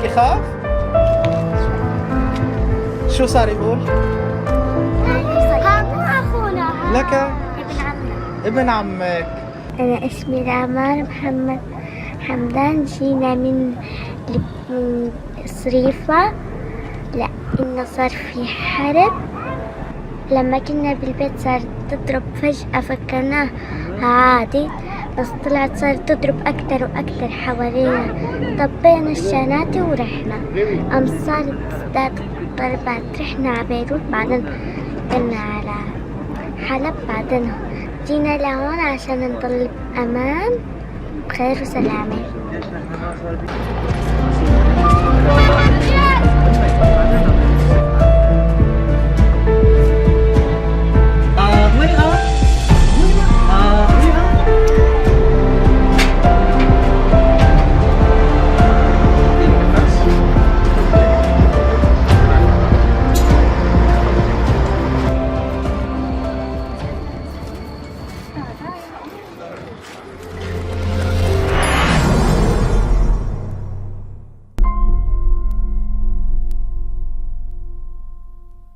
هيك خاف؟ شو صار يقول؟ ها مو اخونا. لك؟ ابن عمنا. ابن عمك. انا اسمي رعمان محمد حمدان، جينا من صريفة لأنه صار في حرب. لما كنا بالبيت صارت تضرب فجأة، فكرناها عادي، بس طلعت صارت تضرب أكتر وأكتر حوالينا. طبينا الشناتي ورحنا، قام صارت تزداد الضربات. رحنا على بيروت، بعدين كنا على حلب، بعدين جينا لهون عشان نضل بأمان بخير وسلامة.